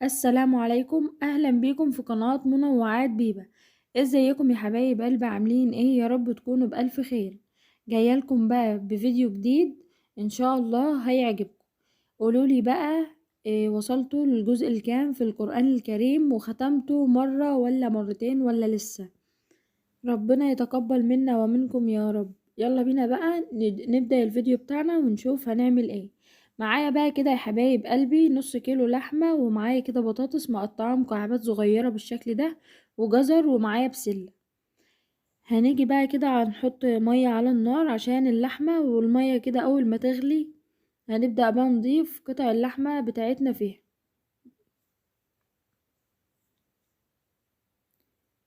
السلام عليكم، اهلا بيكم في قناة منوعات بيبة. ازيكم يا حبايب قلب؟ عاملين ايه؟ يا رب تكونوا بالف خير. جايه لكم بقى بفيديو جديد ان شاء الله هيعجبكم. قولولي بقى إيه وصلتوا للجزء الكام في القرآن الكريم، وختمتوا مرة ولا مرتين ولا لسه؟ ربنا يتقبل منا ومنكم يا رب. يلا بينا بقى نبدأ الفيديو بتاعنا ونشوف هنعمل ايه. معايا بقى كده يا حبايب قلبي نص كيلو لحمة، ومعايا كده بطاطس مقطعة مكعبات صغيرة بالشكل ده، وجزر، ومعايا بسلة. هنيجي بقى كده هنحط مية على النار عشان اللحمة، والمية كده اول ما تغلي هنبدأ بقى نضيف قطع اللحمة بتاعتنا فيها.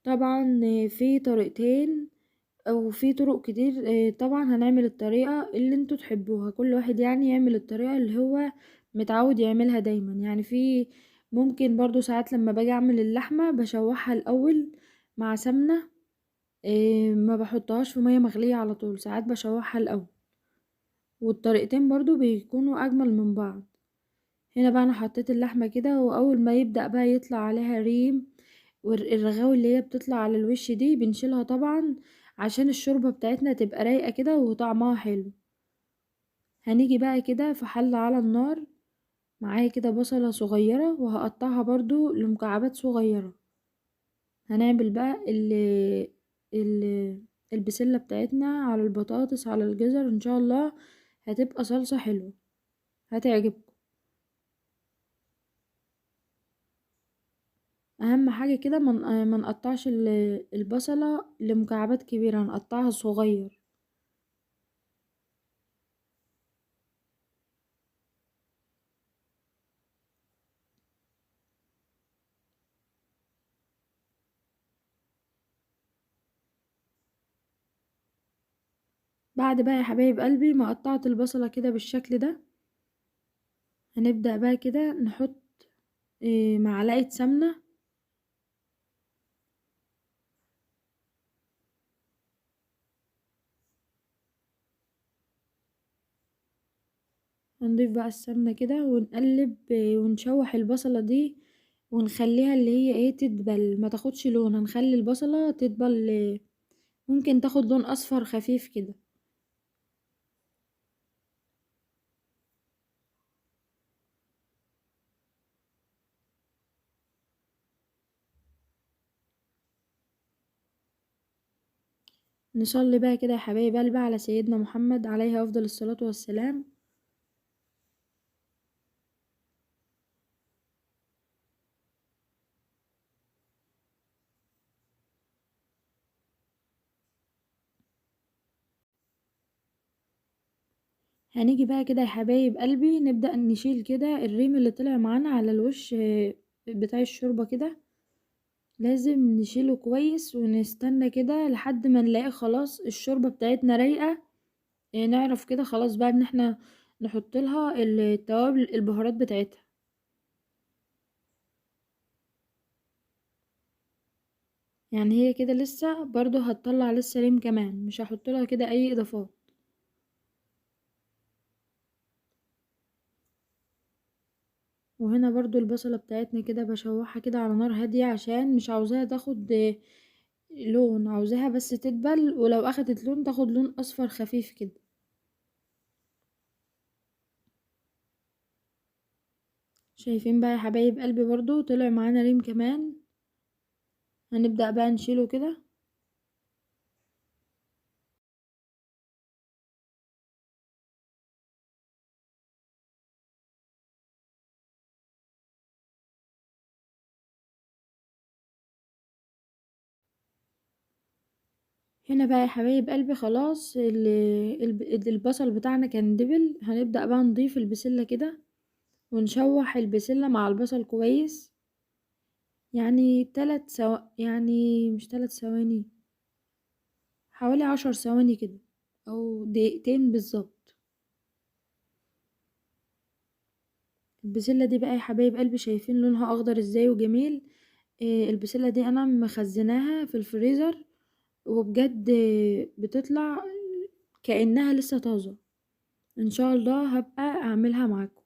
طبعا في طريقتين او في طرق كتير، طبعا هنعمل الطريقة اللي انتوا تحبوها، كل واحد يعمل الطريقة اللي هو متعود يعملها دايما. في ممكن برضو ساعات لما باجي اعمل اللحمة بشوحها الاول مع سمنة، ما بحطهاش في مية مغلية على طول، ساعات بشوحها الاول، والطريقتين برضو بيكونوا اجمل من بعض. هنا بقى انا حطيت اللحمة كده، واول ما يبدأ بقى يطلع عليها ريم والرغاوي اللي هي بتطلع على الوش دي بنشيلها طبعا عشان الشوربة بتاعتنا تبقى رايقة كده وطعمها حلو. هنيجي بقى كده في حلة على النار، معايا كده بصلة صغيرة وهقطعها برضو لمكعبات صغيرة. هنعمل بقى البسلة بتاعتنا على البطاطس على الجزر، ان شاء الله هتبقى صلصة حلوة هتعجبكم. اهم حاجة كده ما نقطعش البصلة لمكعبات كبيرة، نقطعها صغير. بعد بقى يا حبايب قلبي ما قطعت البصلة كده بالشكل ده، هنبدأ بقى كده نحط معلقة سمنة. هنضيف بقى السمنة كده ونقلب، ونشوح البصلة دي ونخليها اللي هي ايه تدبل، ما تاخدش لون، هنخلي البصلة تدبل، ممكن تاخد لون اصفر خفيف كده. نصلي بقى كده يا حبايب قلبي على سيدنا محمد عليه افضل الصلاة والسلام. هنيجي بقى كده يا حبايب قلبي نبدأ نشيل كده الريم اللي طلع معانا على الوش بتاع الشوربة كده، لازم نشيله كويس ونستنى كده لحد ما نلاقي خلاص الشوربة بتاعتنا رايقة، نعرف كده خلاص بقى ان احنا نحط لها التوابل البهارات بتاعتها. هي كده لسه برضو هتطلع لسه ريم كمان، مش هحط لها كده اي اضافات. وهنا برضو البصلة بتاعتنا كده بشوحها كده على نار هادية عشان مش عاوزاها تاخد لون، عاوزاها بس تدبل، ولو اخدت لون تاخد لون اصفر خفيف كده. شايفين بقى يا حبايب قلبي برضو طلع معانا ريم كمان، هنبدأ بقى نشيله كده. هنا بقى يا حبايب قلبي خلاص البصل بتاعنا كان دبل، هنبدأ بقى نضيف البسلة كده ونشوح البسلة مع البصل كويس، يعني تلات سو-، يعني مش 3 ثواني، حوالي 10 ثواني كده او دقيقتين بالظبط. البسلة دي بقى يا حبايب قلبي شايفين لونها اخضر ازاي وجميل. البسلة دي انا مخزناها في الفريزر وبجد بتطلع كأنها لسه طازة، ان شاء الله هبقى اعملها معاكم.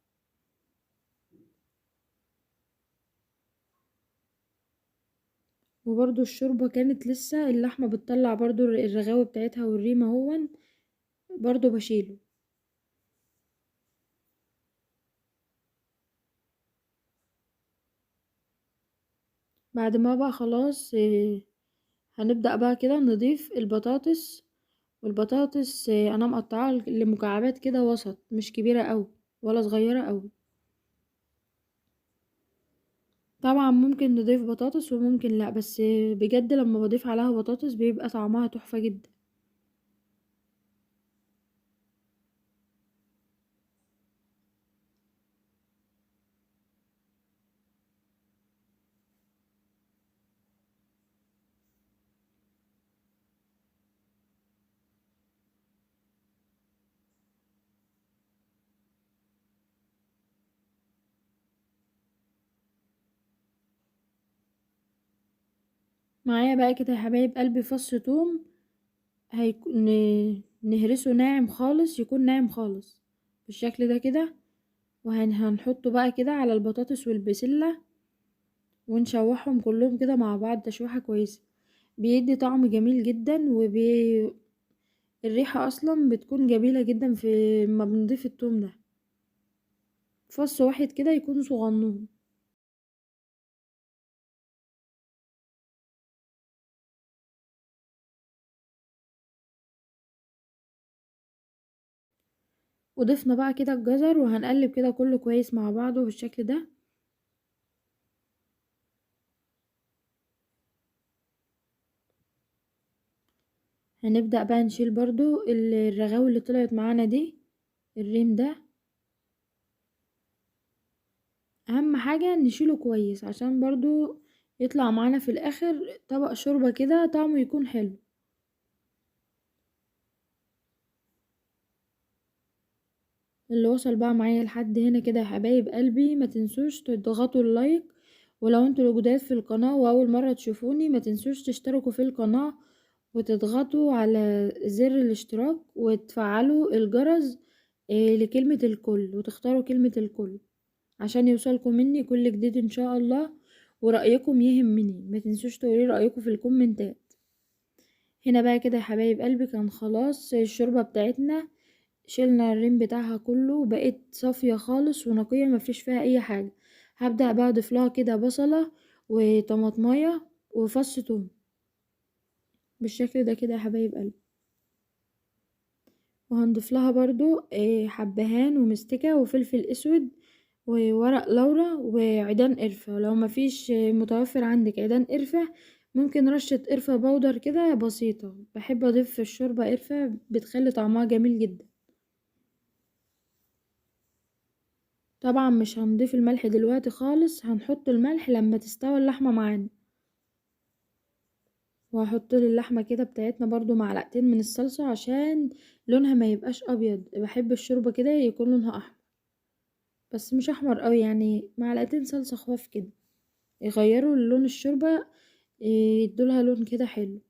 وبرضو الشوربة كانت لسه اللحمة بتطلع برضو الرغاوي بتاعتها والريمة هون برضو بشيله. بعد ما بقى خلاص هنبدأ بقى كده نضيف البطاطس. والبطاطس انا مقطعاها لمكعبات كده وسط، مش كبيرة قوي ولا صغيرة قوي. طبعا ممكن نضيف بطاطس وممكن لا، بس بجد لما بضيف عليها بطاطس بيبقى طعمها تحفة جدا. معايا بقى كده يا حبايب قلبي فص توم نهرسه ناعم خالص، يكون ناعم خالص بالشكل ده كده. وهنحطه بقى كده على البطاطس والبسلة ونشوحهم كلهم كده مع بعض تشويحة كويسة، بيدي طعم جميل جدا، الريحة اصلا بتكون جميلة جدا في ما بنضيف التوم ده. فص واحد كده يكون صغنون. وضفنا بقى كده الجزر، وهنقلب كده كله كويس مع بعضه بالشكل ده. هنبدأ بقى نشيل برضو الرغاوي اللي طلعت معانا دي، الريم ده اهم حاجة نشيله كويس عشان برضو يطلع معانا في الاخر طبق شوربة كده طعمه يكون حلو. اللي وصل بقى معايا لحد هنا كده يا حبايب قلبي، ما تنسوش تضغطوا اللايك، ولو انتوا جداد في القناة واول مرة تشوفوني ما تنسوش تشتركوا في القناة وتضغطوا على زر الاشتراك وتفعلوا الجرس لكلمة الكل وتختاروا كلمة الكل عشان يوصلكم مني كل جديد ان شاء الله، ورأيكم يهمني، ما تنسوش تقولي رأيكم في الكومنتات. هنا بقى كده يا حبايب قلبي كان خلاص الشوربة بتاعتنا شلنا الريم بتاعها كله وبقت صافية خالص ونقية ما فيش فيها اي حاجة. هبدأ بقى اضيف لها كده بصلة وطماطماية وفص توم بالشكل ده كده يا حبايب قلبي. وهنضيف لها برضو حبهان ومستكة وفلفل اسود وورق لورا وعيدان قرفة. لو مفيش متوفر عندك عيدان قرفة ممكن رشة قرفة بودر كده بسيطة، بحب اضيف في الشوربة قرفة بتخلي طعمها جميل جدا. طبعا مش هنضيف الملح دلوقتي خالص، هنحط الملح لما تستوي اللحمة معانا. وهحط اللحمة كده بتاعتنا برضو معلقتين من الصلصة عشان لونها ما يبقاش ابيض، بحب الشوربة كده يكون لونها احمر بس مش احمر قوي، يعني معلقتين صلصة خفاف كده يغيروا لون الشوربة، يدولها لون كده حلو.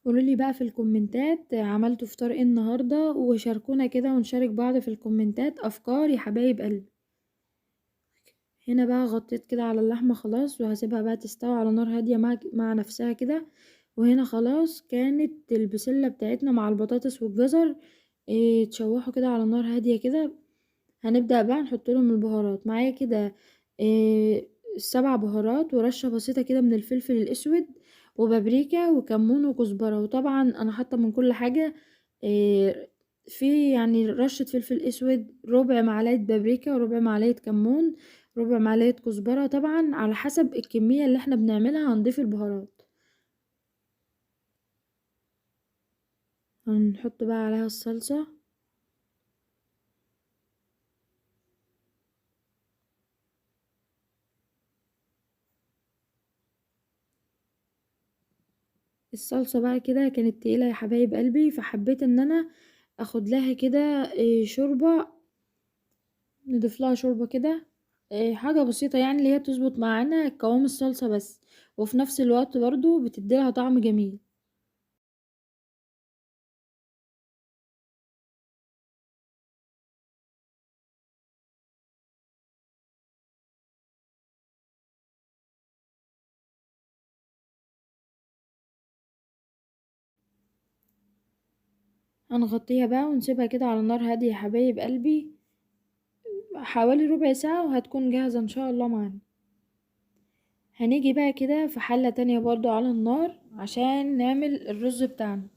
قولولي بقى في الكومنتات عملتوا فطار ايه النهارده، وشاركونا كده ونشارك بعض في الكومنتات افكار يا حبايب قلبي. هنا بقى غطيت كده على اللحمه خلاص، وهسيبها بقى تستوي على نار هاديه مع نفسها كده. وهنا خلاص كانت البسله بتاعتنا مع البطاطس والجزر اتشوحوا كده على نار هاديه كده. هنبدا بقى نحط لهم البهارات. معايا كده 7 بهارات ورشه بسيطه كده من الفلفل الاسود وبابريكا وكمون وكزبره، وطبعا انا حاطه من كل حاجه في رشه فلفل اسود، ربع معلقه بابريكا وربع معلقه كمون، ربع معلقه كزبره، طبعا على حسب الكميه اللي احنا بنعملها هنضيف البهارات. هنحط بقى عليها الصلصه. الصلصة بقى كده كانت تقيلة يا حبايب قلبي، فحبيت ان انا اخد لها كده شوربة، نضيف لها شوربة كده، حاجة بسيطة يعني اللي هي تظبط معانا قوام الصلصة بس، وفي نفس الوقت برضو بتديلها طعم جميل. هنغطيها بقى ونسيبها كده على نار هادية يا حبايب قلبي حوالي ربع ساعة، وهتكون جاهزة ان شاء الله معانا. هنيجي بقى كده في حلة تانية برضو على النار عشان نعمل الرز بتاعنا.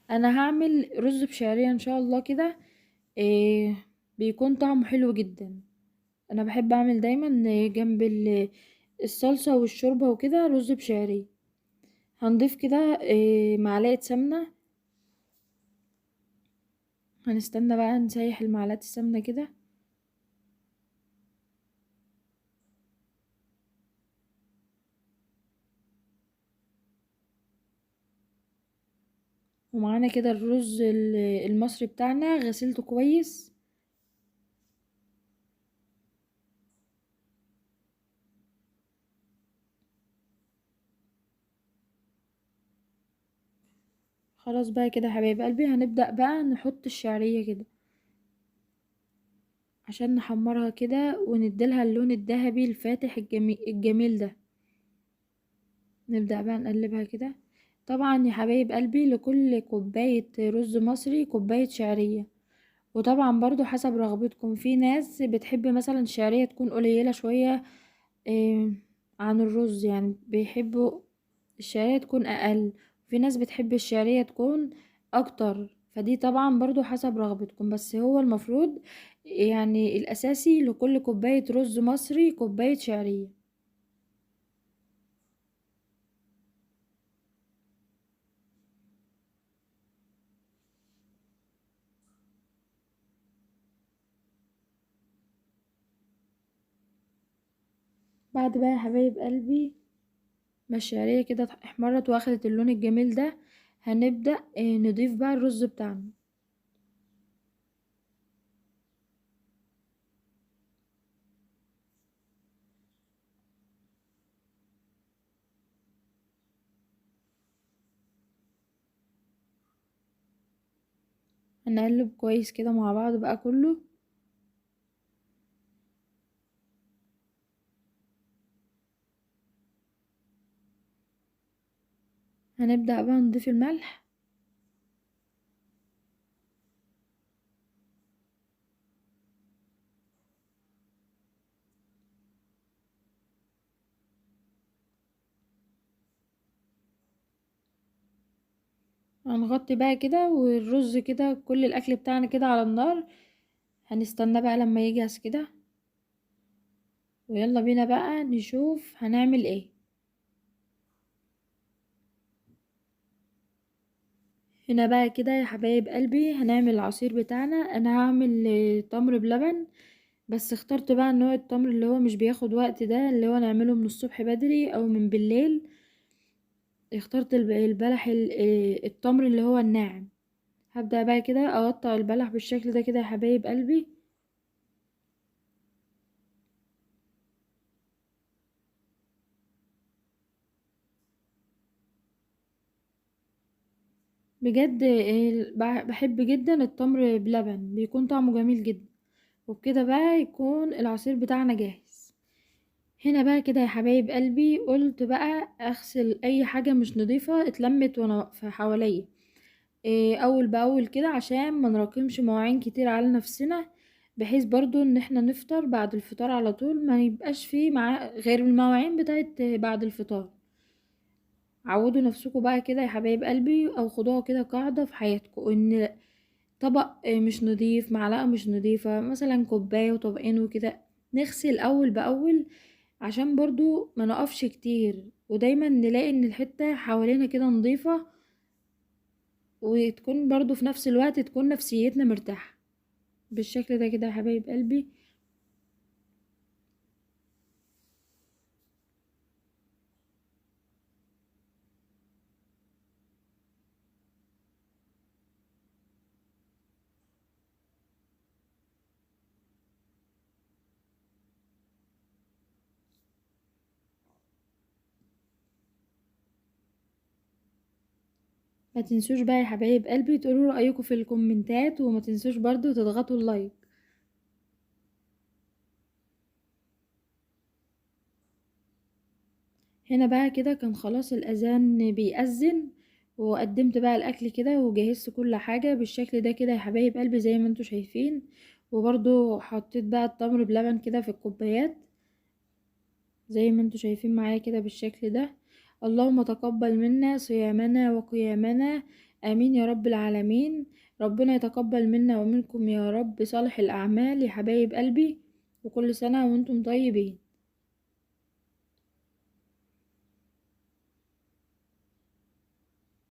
انا هعمل رز بشعرية ان شاء الله كده، بيكون طعمه حلو جدا. انا بحب اعمل دايما جنب الصلصة والشوربة وكده رز بشعرية. هنضيف كده معلقة سمنة، هنستنى بقى نسيح المعلقة السمنة كده. ومعانا كده الرز المصري بتاعنا غسلته كويس. خلاص بقى كده حبايب قلبي هنبدأ بقى نحط الشعرية كده عشان نحمرها كده ونديلها اللون الذهبي الفاتح الجميل ده. نبدأ بقى نقلبها كده. طبعا يا حبايب قلبي لكل كوباية رز مصري كوباية شعرية، وطبعا برضو حسب رغبتكم. في ناس بتحب مثلا الشعرية تكون قليلة شوية عن الرز، يعني بيحبوا الشعرية تكون أقل، في ناس بتحب الشعرية تكون أكتر، فدي طبعا برضو حسب رغبتكم. بس هو المفروض يعني الأساسي لكل كوباية رز مصري كوباية شعرية. بعد بقى يا حبايب قلبي ما الشعرية كده احمرت واخدت اللون الجميل ده، هنبدأ نضيف بقى الرز بتاعنا. هنقلب كويس كده مع بعض بقى كله. هنبدأ بقى نضيف الملح، هنغطي بقى كده والرز كده كل الاكل بتاعنا كده على النار. هنستنى بقى لما يجهز كده، ويلا بينا بقى نشوف هنعمل ايه. هنا بقى كده يا حبايب قلبي هنعمل العصير بتاعنا. انا هعمل تمر بلبن، بس اخترت بقى نوع التمر اللي هو مش بياخد وقت ده، اللي هو نعمله من الصبح بدري او من بالليل. اخترت البلح التمر اللي هو الناعم. هبدأ بقى كده اقطع البلح بالشكل ده كده يا حبايب قلبي. بجد بحب جدا التمر بلبن، بيكون طعمه جميل جدا. وبكده بقى يكون العصير بتاعنا جاهز. هنا بقى كده يا حبايب قلبي قلت بقى اغسل اي حاجة مش نظيفة اتلمت وانا واقفة حواليا، اول باول كده عشان ما نراكمش مواعين كتير على نفسنا، بحيث برضو ان احنا نفطر بعد الفطار على طول، ما يبقاش فيه مع غير المواعين بتاعت بعد الفطار. عودوا نفسكم بقى كده يا حبايب قلبي، او خدوها كده قاعدة في حياتكم، ان طبق مش نظيف، معلقة مش نظيفة، مثلا كوباية وطبقين وكده، نغسل اول باول عشان برضو ما نقفش كتير، ودايما نلاقي ان الحتة حوالينا كده نظيفة، وتكون برضو في نفس الوقت تكون نفسيتنا مرتاحة بالشكل ده كده يا حبايب قلبي. ما تنسوش بقى يا حبايب قلبي تقولوا رأيكم في الكومنتات، وما تنسوش برضو تضغطوا ال like. هنا بقى كده كان خلاص الأذان بيأذن، وقدمت بقى الأكل كده وجهزت كل حاجة بالشكل ده كده يا حبايب قلبي زي ما انتوا شايفين. وبرضو حطيت بقى التمر بلبن كده في الكوبايات زي ما انتوا شايفين معايا كده بالشكل ده. اللهم تقبل منا صيامنا وقيامنا، آمين يا رب العالمين. ربنا يتقبل منا ومنكم يا رب صالح الأعمال يا حبايب قلبي، وكل سنة وانتم طيبين.